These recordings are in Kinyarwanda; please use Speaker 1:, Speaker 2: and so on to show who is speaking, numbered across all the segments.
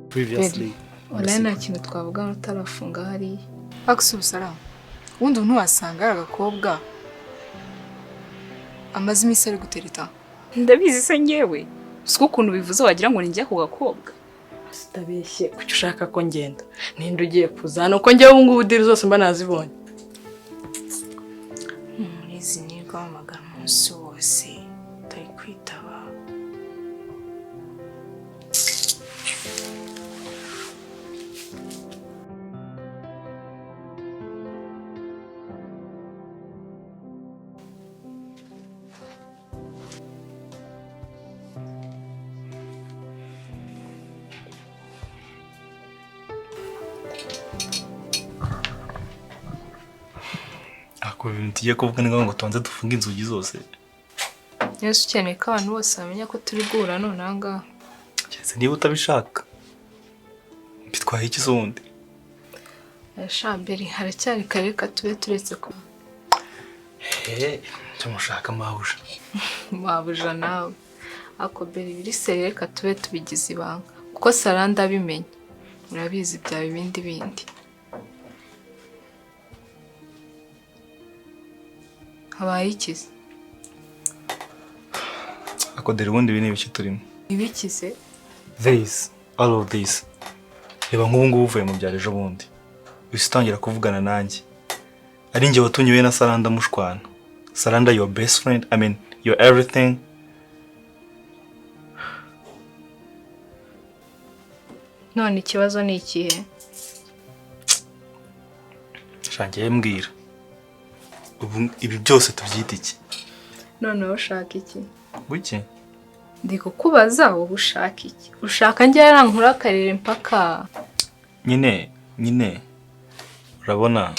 Speaker 1: Previously.
Speaker 2: Wallahi nta kintu twavuga utarafunga hariya.
Speaker 3: Ariko ubusara ubundi ntiwasanga ari agakobwa amaze iminsi ari gutereta.
Speaker 4: Ndabizi se ngewe. Siko ukuntu bivuze wagira ngo ninjye ku gakobwa.
Speaker 5: Sitabeshye kuki ushaka ko ngenda? Ninde ugiye kuza hano ko njyewe ubu ngubu deal zose mba nazibonye.
Speaker 6: Izi ni guhamagara umunsi wose utari kwitaba.
Speaker 1: Ako ibintu tugiye kuvuga ni ngombwa ngo tubanze dufunge inzugi zose.
Speaker 2: Yesu ukeneye ko abantu bose bamenya ko turi guhura none aha ngaha.
Speaker 1: Keretse niba utabishaka. Bitwaye iki se ubundi?
Speaker 2: Shamberi haracyari kare reka tube turetse ko
Speaker 1: Icyo mushaka mabuja.
Speaker 2: Mabuja nawe. Ako beri biri seri reka tube tubigize ibanga. Kuko Saranda abimenye. Murabizi byaba ibindi bindi. Habaye ikize.
Speaker 1: Ako dore ubundi ibi ni ibiki turimo.
Speaker 2: Ibikize?
Speaker 1: This, all of this. Reba nk'ubu ngubu uvuye mu byaro ejo bundi. Uhise utangira kuvugana nanjye. Ari njye watunyuwe na Saranda mushwana. Saranda your best friend, I mean your everything.
Speaker 2: None ikibazo ni ikihe?
Speaker 1: Shangiye mbwira. Ubu ibi byose tubyita iki?
Speaker 2: None wowe ushaka iki?
Speaker 1: Wiki?
Speaker 2: Ndi kukubaza wowe ushaka iki? Ushaka njye yarankura akarere mpaka.
Speaker 1: Nyine, nyine. Urabona?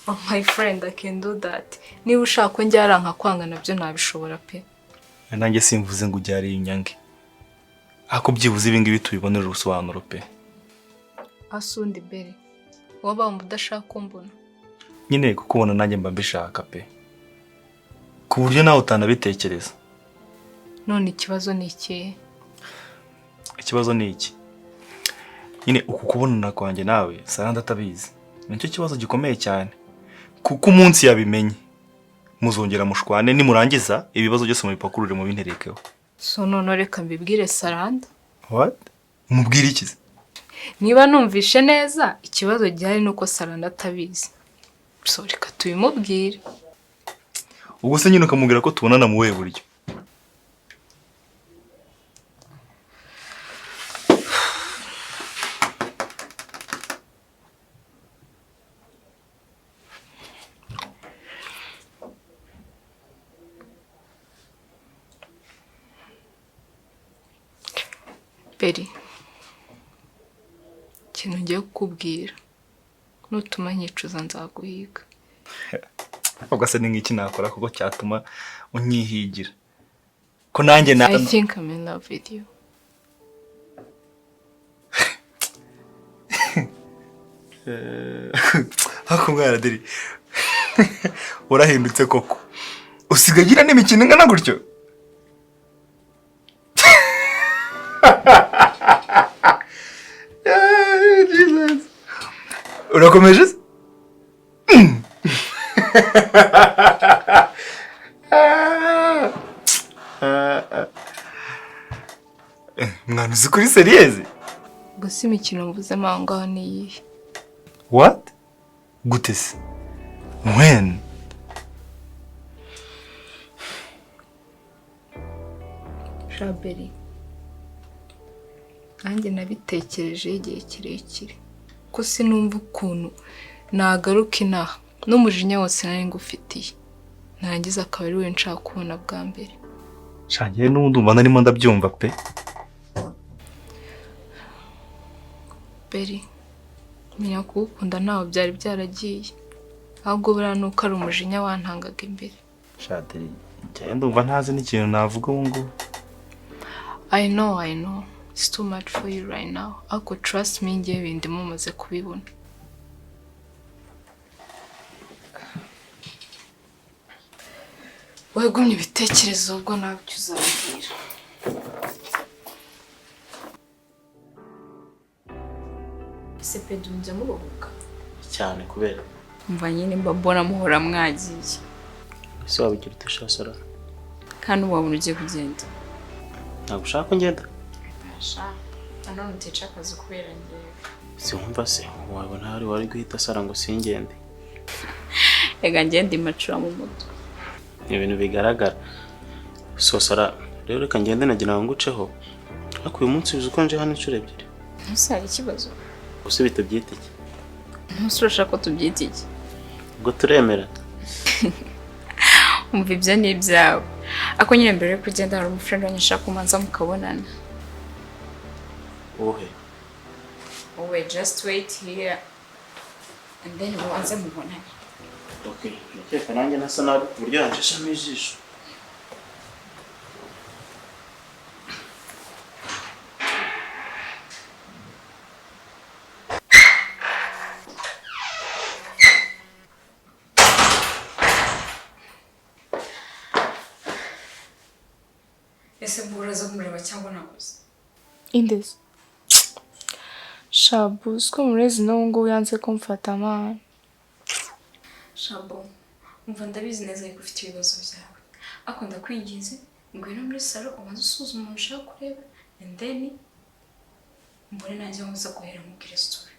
Speaker 2: Oh my friend, I can do that. Niba ushaka ko njye yaranka nabyo nabishobora pe.
Speaker 1: Nanjye simvuze ngo ujye ari inyange. Ako byibuze ibi ngibi tubibonera ubusobanuro pe.
Speaker 2: Asundi bere. Wowe wumva udashaka kumbona.
Speaker 1: Nyine kukubona nanjye mba mbishaka pe. Ku buryo nawe utanabitekereza.
Speaker 2: None ikibazo ni ikihe?
Speaker 1: Ikibazo ni iki? Nyine uku kubonana kwanjye nawe Saranda atabizi. Nicyo kibazo gikomeye cyane. Kuko umunsi yabimenye muzongera mushwane nimurangiza ibibazo byose mubipakurure mu binterekeho.
Speaker 2: So none reka mbibwire Saranda.
Speaker 1: What? Umubwire iki?
Speaker 2: Niba numvishe neza ikibazo gihari nuko Saranda atabizi. So reka tubimubwire.
Speaker 1: Ubwo se nyine ukamubwira ko tubonana mu buhe buryo?
Speaker 2: Beri, ikintu ngiye kukubwira nutuma nyicuza nzaguhiga.
Speaker 1: Ubwo se ni nk'iki nakora kuko cyatuma unyihigira ko nanjye na
Speaker 2: I think I'm in love with you.
Speaker 1: Hako mwana deri urahindutse koko usigaye ugira n'imikino ingana gutyo. Urakomeje se? Mwana uzi kuri seriyezi?
Speaker 2: Gusa imikino mvuzemo aho ngaho ni iyihe?
Speaker 1: What? Gute se? When?
Speaker 2: Jaberi, nanjye nabitekerejeho igihe kirekire ko sinumva ukuntu nagaruka inaha n'umujinya wose nari ngufitiye narangiza akaba ari we nshaka kubona bwa mbere.
Speaker 1: Shangiye n'ubundi umva narimo ndabyumva pe.
Speaker 2: Beri, menya kuwukunda ntaho byari byaragiye ahubwo buriya nuko ari umujinya wantangaga imbere.
Speaker 1: Shaderi, njye ndumva ntazi n'ikintu navuga ubu ngubu.
Speaker 2: I know, I know. It's too much for you right now. Ariko trust me njye bindimo umaze kubibona. Wegumye ibitekerezo ubwo nabyo uzabwira.
Speaker 6: Ese Pedro mujya muruhuka?
Speaker 7: Cyane kubera
Speaker 4: Umva nyine mba mbona muhora mwagiye.
Speaker 7: Ese wabigira ute sha Sara?
Speaker 4: Kandi ubu wabona ugiye kugenda.
Speaker 7: Ntabwo ushaka ko ngenda?
Speaker 6: Sha, nanone utica akazi kubera njyewe.
Speaker 7: Siwumva se wabona hari wari guhita Sara ngo singende.
Speaker 4: Ega ngende imacura mu mutwe.
Speaker 7: Ni ibintu bigaragara. So Sara, rero reka ngende nagira ngo nguceho. Ariko uyu munsi uzi ko nje hano inshuro ebyiri.
Speaker 4: Ntuse hari ikibazo?
Speaker 7: Ubuse bitabyita iki?
Speaker 4: Ntuse urashaka ko tubyita iki?
Speaker 7: Ubwo turemera.
Speaker 4: Umva ibyo ni ibyawe. Ako nyine mbere yo kugenda hari umufriend wanjye nshaka kumanza mukabonana.
Speaker 7: Uhe?
Speaker 4: Wowe just wait here and then mubanze mubonane.
Speaker 7: Okay, ndakeka nanjye nasa nabi ku buryo yanshishamo ijisho.
Speaker 4: Ese mburaza kumureba cyangwa nabuze?
Speaker 2: Indezi. Shabu, siko murezi n'ubu ngubu yanze kumfata amana.
Speaker 4: Shabo, umva ndabizi neza yuko ufite ibibazo byawe. Ariko ndakwinginze ngwino muri salo ubanze usuzume umuntu ushaka kureba and then mbone nanjye aho nza guhera nkubwire story.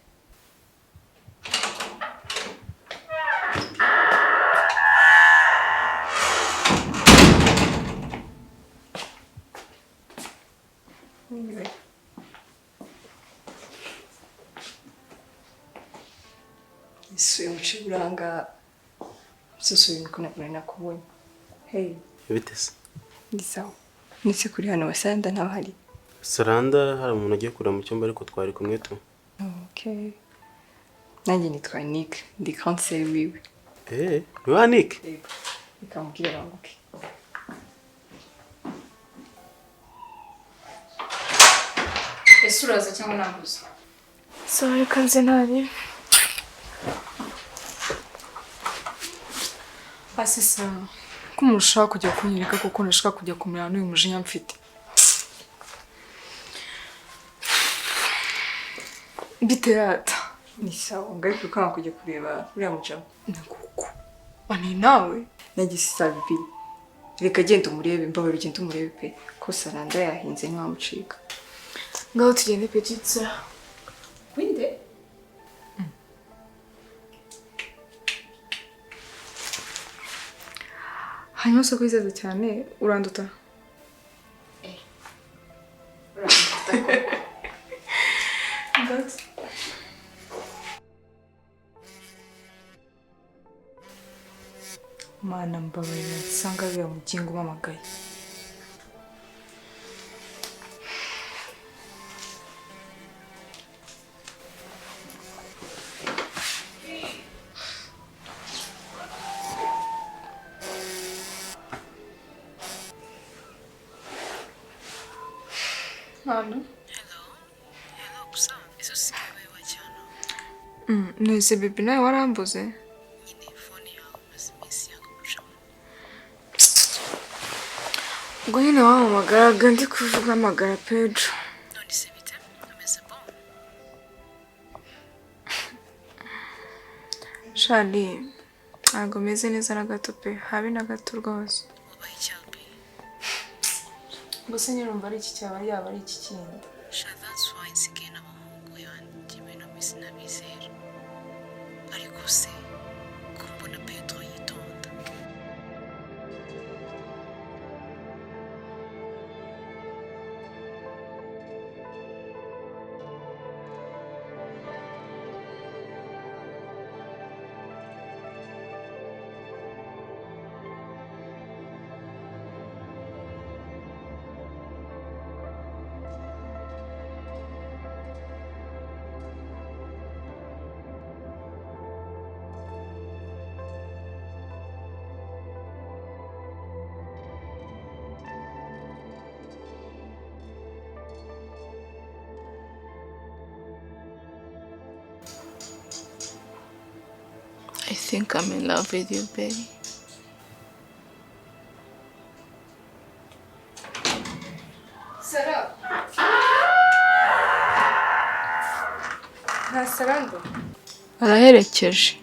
Speaker 6: Isuye umuci uranga susuye nuko nari nakubonye. Hey,
Speaker 7: Bite se?
Speaker 6: ni sawa. Nise kuri hano wasanda ntabahari.
Speaker 7: Saranda hari umuntu agiye kureba mu cyumba ariko twari kumwe tu.
Speaker 6: Okay. Nanjye nitwa Nick, ndi kanseri wiwe.
Speaker 7: Ni wa Nick?
Speaker 6: Yego. Reka mubwire banguke.
Speaker 4: Ese uraza cyangwa nabuze?
Speaker 2: Sorry, reka nze ntari.
Speaker 3: Basi sawa. Ko umuntu ushaka kujya kunyereka kuko nashaka kujya kumureba n'uyu mujinya mfite. Bite yata.
Speaker 6: Ni sawa, ngaruka ukanga kujya kureba uriya mujama.
Speaker 3: Nguku. Ani nawe?
Speaker 6: Nagize sabi. Reka genda umurebe, mbabarira ugende umurebe pe. Ko Saranda yahinze ntiwamucika.
Speaker 2: Ngaho tugende petite sœur.
Speaker 4: Winde?
Speaker 3: Hanyuma se kwizeza cyane uranduta.
Speaker 4: Uranduta koko.
Speaker 3: But Mana mbabarira nsanga biba mugingo umamagaye.
Speaker 2: Hano.
Speaker 6: Hello, gusa ese usigaye wacyana.
Speaker 3: Nese baby nawe warambuze?
Speaker 6: Nyine phone yawe imaze iminsi yanga gucamo.
Speaker 3: Ubwo nyine wampamagaraga ndi kuvuga amagara Pedro.
Speaker 6: None se bite? Ameze bon?
Speaker 3: Shali, ntabwo meze neza na gato pe, habe na gato rwose.
Speaker 6: Wabaye icyalbi.
Speaker 3: Gusa nyine urumva ari iki cyaba yaba ari iki kindi.
Speaker 6: Sha that's why nsigaye n'abahungu yanjye bino minsi nabizera. Ariko se ko mbona Pedro yitonda.
Speaker 2: I think I'm in love with you, baby.
Speaker 3: Sarah. Nta Saranda.
Speaker 2: Araherekeje.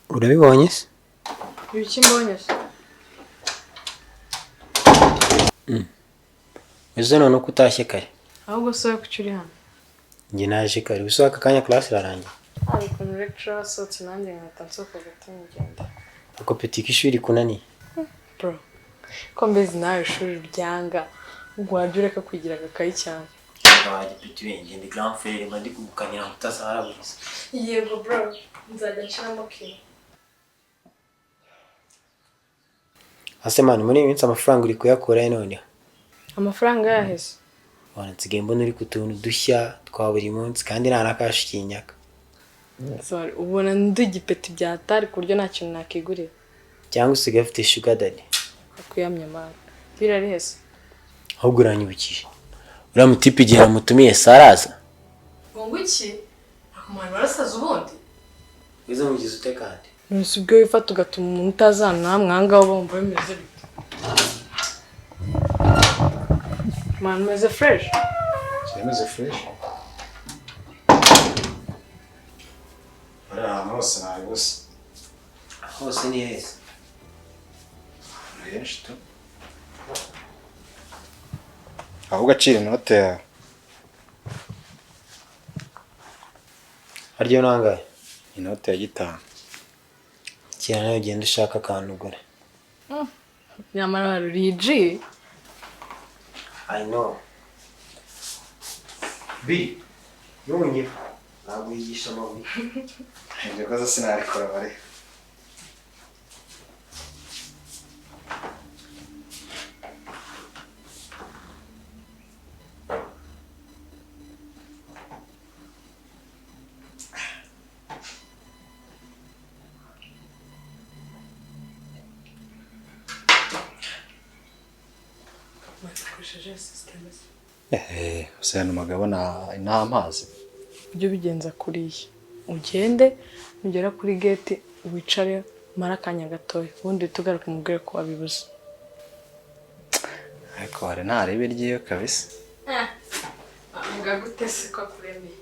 Speaker 8: Urabibonye se?
Speaker 5: Ibiki mbonye se?
Speaker 8: Uze none uko utashye kare.
Speaker 5: Ahubwo se wowe kuki uri hano?
Speaker 8: Njye naje kare. Gusa aka kanya class irarangiye.
Speaker 5: Hari ukuntu lecturer asohotse nanjye nkahita nsohoka gato nkigenda.
Speaker 8: Ako petit k'ishuri kunaniye.
Speaker 5: Bro, ko mbizi nawe ishuri ryanga, ubwo wajya ureka kwigira agakayi cyane.
Speaker 8: Wajya petit we ngende grand frère mba ndi kugukanira ngo utazaraburiza.
Speaker 5: Yego bro, nzajya nshiramo kino.
Speaker 8: Ase man, muri iyi minsi amafaranga uri kuyakura he noneho?
Speaker 5: Amafaranga yaheze.
Speaker 8: Wana nsigaye mbona uri ku tuntu dushya twa buri munsi kandi nta na kashi kinyaka.
Speaker 5: Sorry, ubona ndi igipeti bya hatari ku buryo nta kintu nakigurira.
Speaker 8: Cyangwa usigaye ufite sugar daddy.
Speaker 5: Akuyamye man. Birari hese.
Speaker 8: Ahubwo uranyibukije. Uriya mutipe igihe namutumiye saraza.
Speaker 5: Ngo iki? Akumara barasaza ubundi.
Speaker 8: Wize mugize ute kandi?
Speaker 5: Nonese ubwo wifata ugatuma umuntu utazana namwe aha ngaha bumva bimeze bite? Man, umeze fresh.
Speaker 9: Kimeze fresh. Bari ahantu hose nabibuse.
Speaker 8: Hose ni heza.
Speaker 9: Ni henshi tu. Ahubwo acira inote yawe.
Speaker 8: Harya nangahe?
Speaker 9: Inote ya 5.
Speaker 8: Kira nawe ugenda ushaka akantu ugura.
Speaker 5: Nyamara waruriye G.
Speaker 8: I know. B. Ntunye. Nagwigisha amabuye.
Speaker 9: Ibyo koza sinabikora bare. Usanga umugabo nta mazi.
Speaker 5: Ujye ubigenza kuriya. Ugende nugera kuri gate wicare mara akanya gatoya ubundi tugaruke umubwire ko wabibuze.
Speaker 9: Ariko hari ntarebe ryiyo kabisa.
Speaker 5: Avuga gute se ko akuremeye?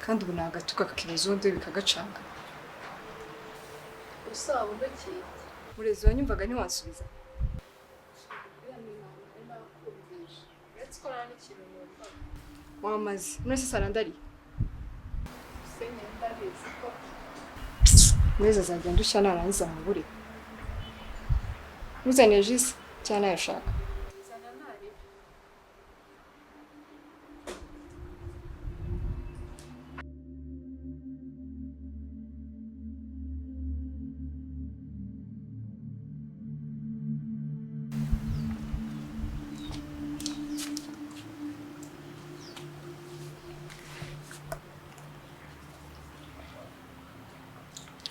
Speaker 3: Kandi ubu nagatuka kakibaza undi bikagacanga.
Speaker 2: Usaba iki?
Speaker 3: Murezi wanyumvaga ntiwansubiza. Wamaze. None se Saranda ari? Murezi azajya ndushya narangiza mubure. Muzaniye jisi cyangwa nayo ushaka?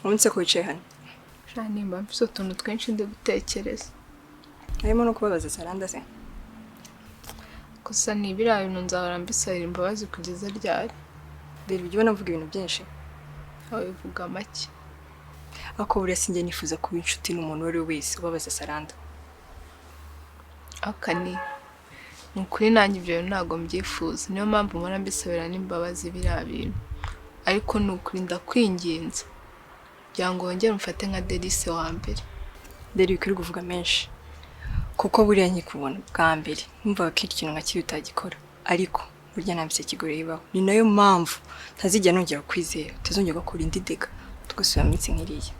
Speaker 10: Umunsi ko wicaye hano.
Speaker 2: Sha nimba mfite utuntu twinshi ndi gutekereza.
Speaker 10: Harimo no kubabaza Saranda se.
Speaker 2: Gusa ni biriya bintu nzahora mbisabira imbabazi kugeza ryari.
Speaker 10: Dore ibyo ubona mvuga ibintu byinshi.
Speaker 2: Aho bivuga make.
Speaker 10: Ako buriya sinjye nifuza kuba inshuti n'umuntu uwo ari we wese ubabaza Saranda.
Speaker 2: Aka ni ukuri nanjye ibyo bintu ntabwo mbyifuza. Niyo mpamvu mpora mbisabira n'imbabazi biriya bintu. Ariko ni ukuri ndakwinginze. Kugira ngo wongere umfate nka Delice wa mbere.
Speaker 10: Dore ukwiye kuvuga menshi. Kuko buriya nkikubona bwa mbere numvaga ko ikintu nka kiri utagikora. Ariko burya nta miseke igoreye ibaho. Ni nayo mpamvu ntazigera nongera kwizera, utazongera gukora indi dega tugasubira mu minsi nk'iriya.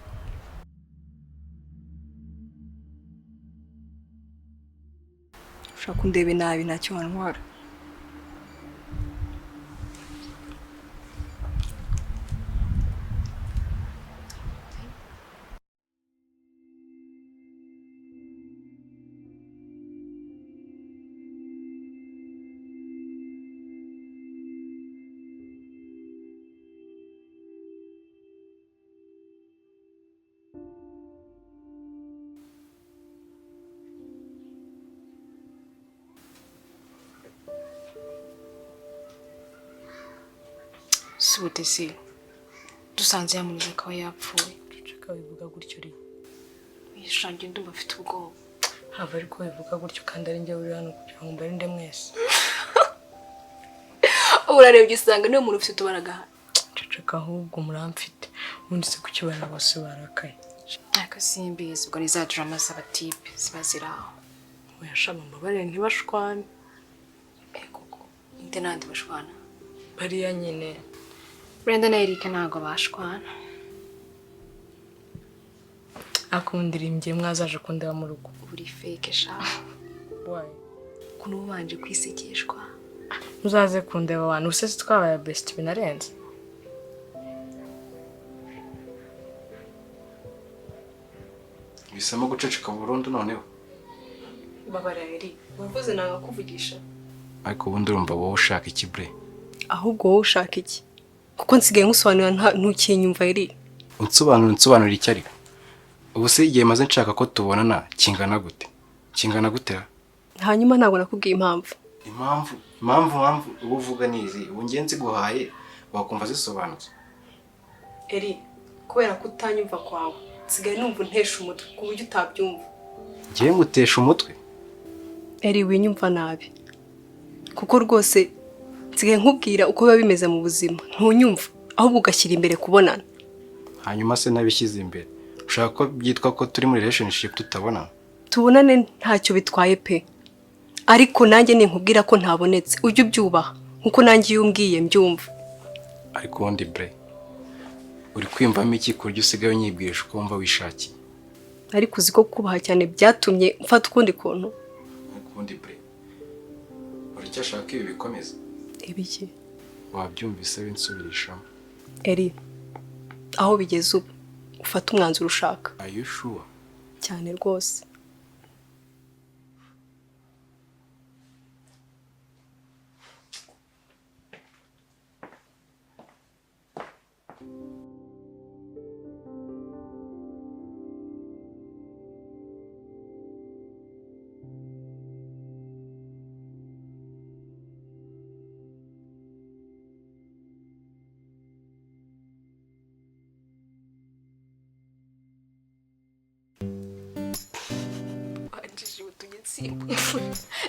Speaker 10: Ushaka undebe nabi ntacyo wantwara.
Speaker 4: Subutesi dusanze yamuze akaba yapfuye.
Speaker 5: Ceceka wivuga gutyo uri.
Speaker 4: Yishangiye ndumva afite ubwoba.
Speaker 5: Hava ariko wivuga gutyo kandi ari njye uri hano kugira ngo mbarinde mwese.
Speaker 6: Urarebye usanga niwe muntu ufite utubaraga hano.
Speaker 5: Ceceka ahubwo muramfite. Ubundi se kuki bana bose barakaye.
Speaker 4: Ariko simbizi ubwo ni za drama z'abatipe ziba ziri aho.
Speaker 5: Oya sha mbabarire ntibashwane.
Speaker 6: Koko inte nandi bashwana.
Speaker 5: Bariya nyine.
Speaker 4: Brenda na Eric ntabwo bashwana.
Speaker 5: Akundirimbye mwazaje kundeba mu rugo.
Speaker 4: Uri fake sha.
Speaker 5: Why?
Speaker 6: Kuno ubanje kwisekeshwa.
Speaker 5: Muzaze kundeba abantu usese twabaye best binarenze.
Speaker 9: Bisamo guceceka burundu noneho.
Speaker 5: Babara Eric, wavuze nanga kuvugisha.
Speaker 9: Ariko ubundi urumva wowe ushaka iki bre?
Speaker 6: Ahubwo wowe ushaka iki? Kuko nsigaye nkusobanurira ntukinyumva Eric.
Speaker 9: Unsobanurira iki ariko? Ubu se igihe maze nshaka ko tubonana kingana gute? Kingana gute?
Speaker 6: Hanyuma ntabwo nakubwiye impamvu.
Speaker 9: Impamvu ubu uvuga nizi, ubu ngiye nziguhaye wakumva zisobanutse.
Speaker 6: Eric, kubera ko utanyumva kwawe, nsigaye numva untesha umutwe ku buryo utabyumva.
Speaker 9: Ngiye ngutesha umutwe?
Speaker 6: Eric winyumva nabi. Kuko rwose nsigaye nkubwira uko biba bimeze mu buzima, ntunyumva ahubwo ugashyira imbere kubonana.
Speaker 9: Hanyuma se nabishyize imbere. Ushaka ko byitwa ko turi muri relationship tutabona?
Speaker 6: Tubonane ntacyo bitwaye pe. Ariko nanjye ninkubwira ko ntabonetse, ujye ubyubaha nkuko nanjye iyo umbwiye mbyumva.
Speaker 9: Ariko ubundi bre, uri kwimvamo iki kurya usigaye unyibwirisha uko wumva wishakiye?
Speaker 6: Ariko uzi ko kubaha cyane byatumye mfata ukundi kuntu.
Speaker 9: Ariko ubundi bre, uracyashaka ibi bikomeza?
Speaker 6: Ibiki?
Speaker 9: Wabyumvise binsubirishamo.
Speaker 6: Eri, aho bigeze ubu ufata umwanzuro ushaka.
Speaker 9: Are you sure?
Speaker 6: Cyane rwose.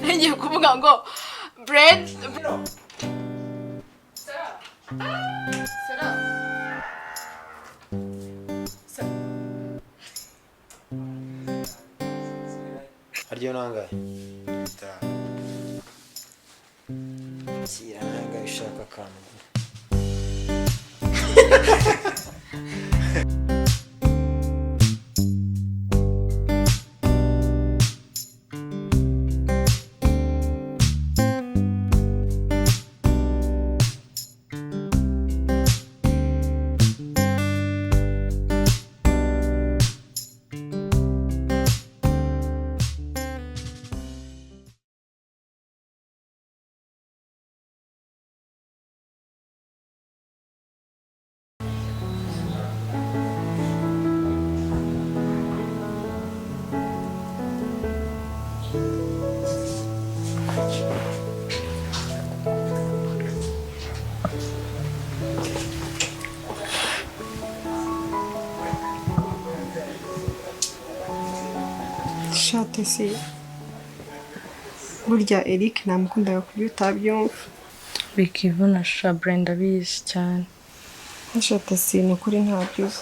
Speaker 2: Ngiye kuvuga ngo bread. Sarah. Sarah.
Speaker 8: Haryo nangahe? Kira nangahe ushaka akantu.
Speaker 11: Tesi, burya Eric namukundaga ku buryo utabyumva.
Speaker 5: Bikivuna sha Brenda abizi cyane.
Speaker 11: Sha Tesi, ni ukuri ntabyo uzi.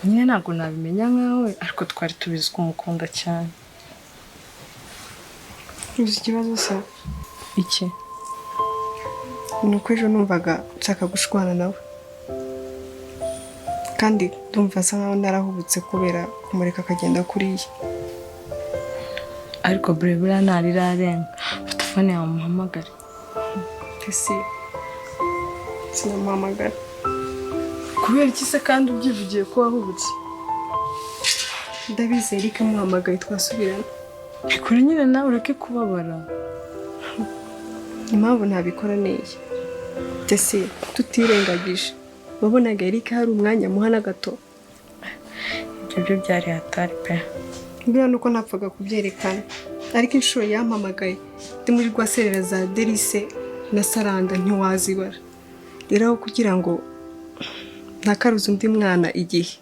Speaker 5: Nyine ntabwo nabimenya nkawe, ariko twari tubizi ko umukunda cyane.
Speaker 11: Uzi ikibazo se?
Speaker 5: Iki?
Speaker 11: Ni uko ejo numvaga nshaka gushwana nawe, kandi ndumva asa nkaho narahubutse kubera kumureka akagenda kuriya.
Speaker 5: Ariko bure buriya ntarirarenga, fata fone yawe umuhamagare.
Speaker 11: Tesi, sinamuhamagara.
Speaker 5: Kubera iki se kandi ubyivugiye ko wahubutse?
Speaker 11: Ndabizi Eric amuhamagaye twasubirana.
Speaker 5: Bikore nyine nawe ureke kubabara.
Speaker 11: Impamvu ntabikora ni iyi. Tesi, tutirengagije, wabonaga Eric hari umwanya amuha na gato.
Speaker 5: Ibyo byo byari hatari pe.
Speaker 11: Buriya nuko ntapfaga kubyerekana, ariko inshuro yampamagaye ndi muri rwaserera za Delice na Saranda ntiwazibara. Rero aho kugira ngo ntakaruze undi mwana igihe,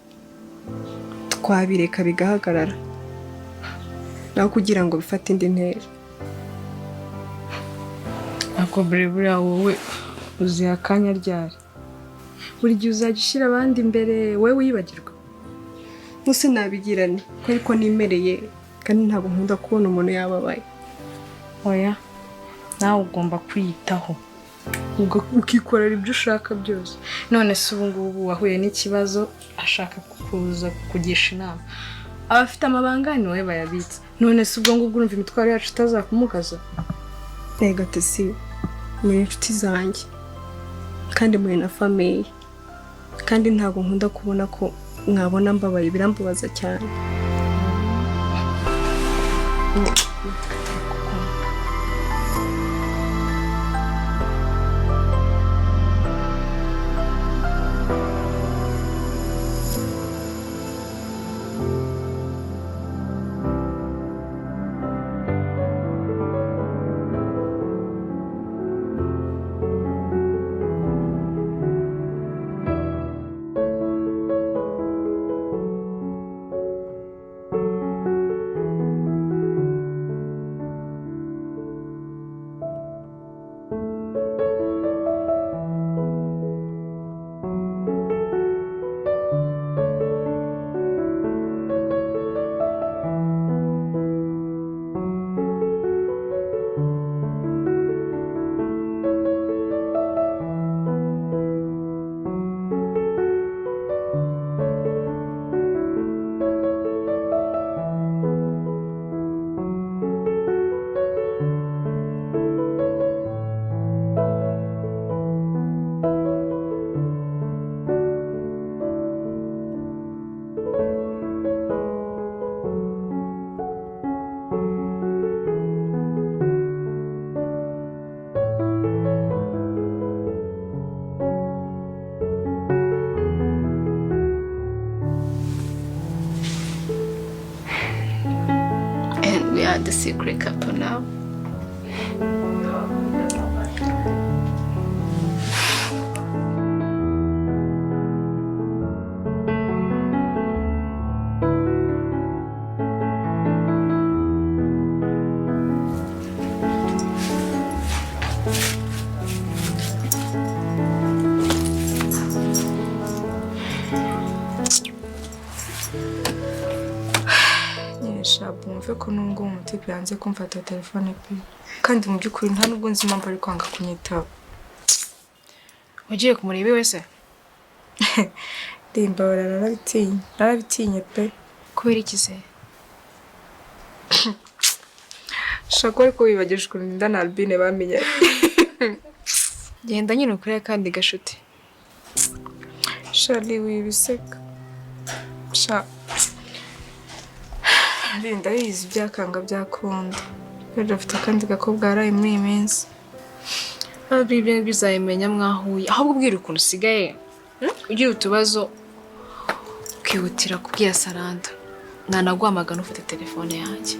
Speaker 11: twabireka bigahagarara, naho kugira ngo bifate indi ntera.
Speaker 5: Ako bure buriya wowe uziha akanya ryari? Buri gihe uzajya ushyira abandi imbere wowe wibagirwa.
Speaker 11: Nuse nabigirane ko ariko nimereye, kandi ntabwo nkunda kubona umuntu yababaye.
Speaker 5: Oya, nawe ugomba kwiyitaho, ukikorera ibyo ushaka byose. None se ubu ngubu wahuye n'ikibazo ashaka kukuza kukugisha inama, abafite amabanga ni wowe bayabitse. None se ubwo ngubwo urumva imitwaro yacu itazakumugaza?
Speaker 11: Ega Tesi, muri inshuti zanjye kandi muri na famiye, kandi ntabwo nkunda kubona ko mwabona mbabaye, birambabaza cyane.
Speaker 2: We are the secret couple now.
Speaker 3: Shabu, ko nubwo umutipe yanze kumfata telefone pe, kandi mu by'ukuri nta nubwo nzi impamvu ari kwanga kunyitaba.
Speaker 6: Ugiye kumureba iwe se?
Speaker 3: Ndimbabara, narabitinye, narabitinye pe.
Speaker 6: Kubera iki se?
Speaker 3: Shaka ariko wibagije ukuntu Linda na Albine bamenye.
Speaker 6: Genda nyine ukore kandi gashuti.
Speaker 3: Shali wibiseka. Sha Linda yizi byakanga byakunda. Rero afite akandi gakobwa yaraye muri iyi minsi.
Speaker 6: Ibyo bizabimenya mwahuye. Ahubwo ubwira ukuntu usigaye ugira utubazo ukihutira kubwira Saranda. Nanaguhamagara ufite telefone yanjye.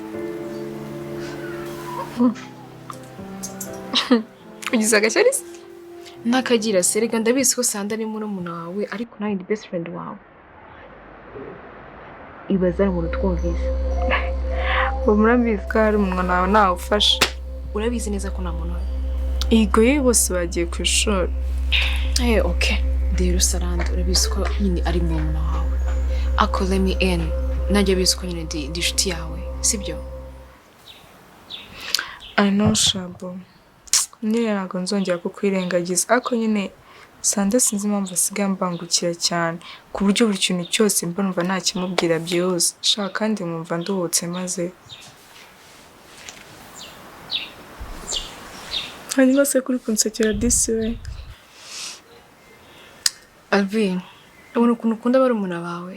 Speaker 3: Ugize agashyari se?
Speaker 6: Ntakagira se, rega ndabizi ko Saranda ari murumuna wawe, ariko nawe ndi best friend wawe. Ibaza umuntu twumvise.
Speaker 3: Ubu murabizi ko hari umunwa nawe nawufashe.
Speaker 6: Urabizi neza ko nta muntu uhari?
Speaker 3: Yego ye, bose bagiye ku ishuri.
Speaker 6: Okay. Rero Saranda, urabizi ko nyine ari murumuna wawe. Ako let me in. Nanjye abizi ko nyine ndi inshuti yawe, sibyo?
Speaker 3: I know, Shabo. Nyine ntabwo nzongera kukwirengagiza, ariko nyine Sande sinzi impamvu asigaye ambangukira cyane ku buryo buri kintu cyose mba numva ntakimubwira byihuse. Shaka kandi nkumva nduhutse maze. Hanyuma se kuri kunsekera disi we?
Speaker 6: Alvin, ubona ukuntu ukunda barumuna bawe.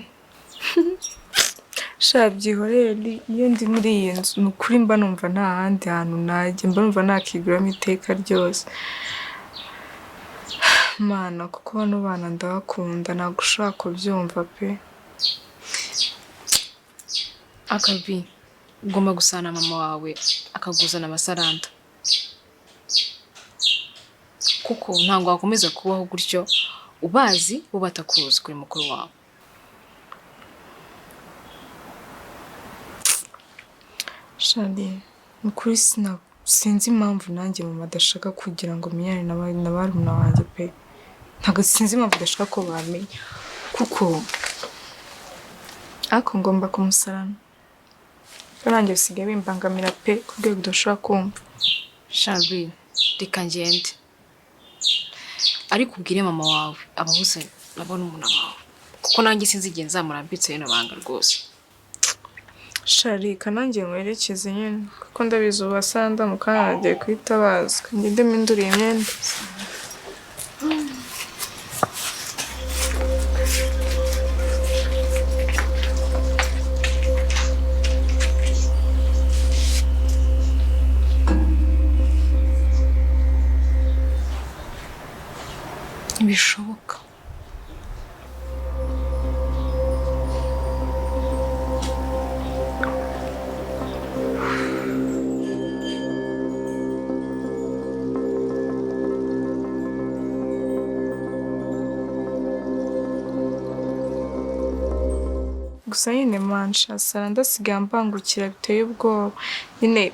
Speaker 3: Sha byihorere, iyo ndi muri iyi nzu ni ukuri mba numva nta handi hantu najya, mba numva nakiguramo iteka ryose. Mana, kuko bano bana ndabakunda, ntabwo ushobora kubyumva pe.
Speaker 6: Akabi, ugomba gusana mama wawe akaguzana amasaranda. Kuko ntabwo wakomeza kubaho gutyo ubazi bo batakuzi kuri mukuru wawe.
Speaker 3: Shali, ni ukuri sinzi impamvu nanjye mama adashaka kugira ngo menyane na barumuna banjye pe. Ntabwo sinzi impamvu adashaka ko bamenya, kuko ariko ngomba kumusarana. Nanjye bisigaye bimbangamira pe ku rwego udashobora kumva.
Speaker 6: Shali, reka ngende. Ariko ubwire mama wawe abahuze na barumuna bawe, kuko nanjye sinzi igihe nzamurambitse rino banga rwose.
Speaker 3: Shali, reka nanjye nkwerekeze nyine, kuko ndabizi ubu Asanda mu kanya agiye guhita baza. Ngende mpindure iyi myenda.
Speaker 6: Ntibishoboka.
Speaker 3: Gusa nyine mansha Saranda asigaye ambangukira biteye ubwoba. Nyine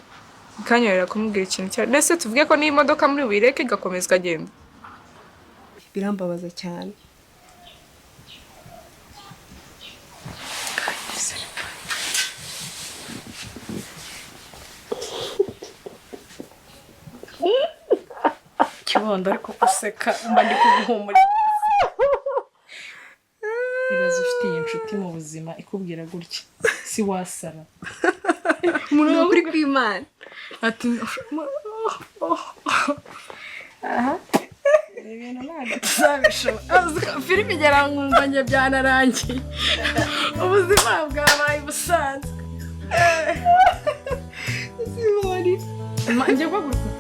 Speaker 3: bikanyorohera kumubwira ikintu cyane. Mbese tuvuge ko n'iyi modoka muri buyireke igakomeza ikagenda.
Speaker 11: Birambabaza cyane.
Speaker 5: Kibondo ariko guseka mba ndi kuguhumuriza. Ibaze ufite iyi nshuti mu buzima ikubwira gutya, si wasara.
Speaker 11: Ni ukuri kw'Imana.
Speaker 5: Ati aha ibintu ntabwo tuzabishobora. Filime igera nkumva njye byanarangiye. Ubuzima bwabaye ubusanzwe. Njye guhaguruka.